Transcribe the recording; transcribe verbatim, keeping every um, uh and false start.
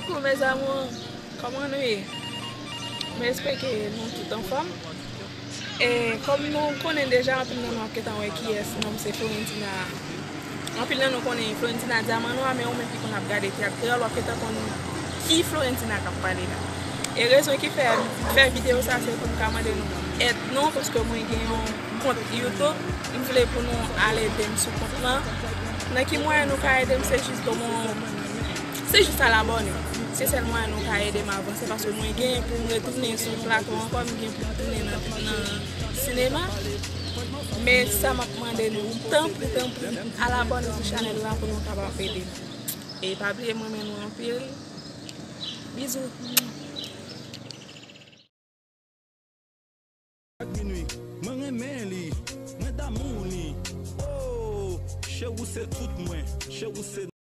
Coucou mes amours, kòman nou ye? Mwen espere ke nou tout anfòm. E kòm nou konnen deja, anpil nan nou ap gentan wè kiyès nonm se Florentina. Anpil nan nou konnen Florentina Diamant Noir, men ou menm ki konn ap gade teyat kreyòl, w ap gentan konn ki Florentina k ap pale la. E rezon ki fè m fè videyo sa, se pou m ka mande nou èd nou, paske mwen gen yon kont YouTube, m vle pou nou al ede m sou kont lan. Nan ki mwayen nou ka ede m? Se jis ban mwen, se jis al abòne. Se sèl mwayen nou ka ede m avanse, paske mwen gen pou m retounen sou plato ankò, m gen pou m tounen nan, nan sinema. Men sa m ap mande nou, tanpri, tanpri, al abòne sou chanèl la pou nou kapab ede m. E pa bliye, m renmen nou anpil. Bizou. Ak minwi, mwen renmen li, mwen damou li. Oh, cheri w se tout mwen, cheri w se